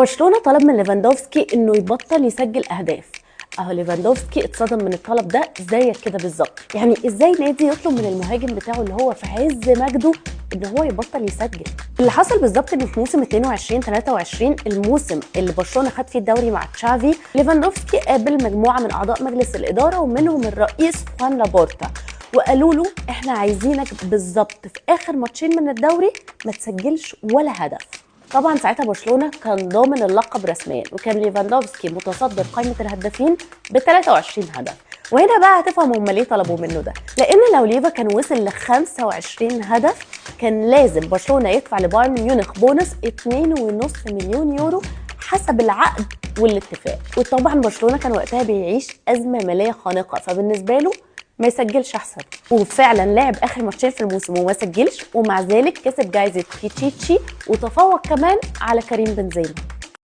برشلونة طلب من ليفاندوفسكي انه يبطل يسجل اهداف. اهو ليفاندوفسكي اتصدم من الطلب ده زيك كده بالظبط. يعني ازاي نادي يطلب من المهاجم بتاعه اللي هو في عز مجده ان هو يبطل يسجل؟ اللي حصل بالظبط انه في موسم 22-23، الموسم اللي برشلونة خد فيه الدوري مع تشافي، ليفاندوفسكي قابل مجموعة من اعضاء مجلس الادارة ومنهم الرئيس خوان لابورتا، وقالوا له احنا عايزينك بالظبط في اخر ماتشين من الدوري ما تسجلش ولا هدف. طبعا ساعتها برشلونة كان ضامن اللقب رسميا، وكان ليفاندوفسكي متصدر قائمة الهدافين ب 23 هدف. وهنا بقى هتفهم هم ليه طلبوا منه ده، لان لو ليفا كان وصل ل 25 هدف كان لازم برشلونة يدفع لبايرن ميونخ بونص 2.5 مليون يورو حسب العقد والاتفاق. وطبعا برشلونة كان وقتها بيعيش أزمة مالية خانقة، فبالنسبة له ما يسجلش احسن. وفعلا لعب اخر ماتشين في الموسم وما سجلش، ومع ذلك كسب جايزة بيتشيتشي وتفوق كمان على كريم بنزيما.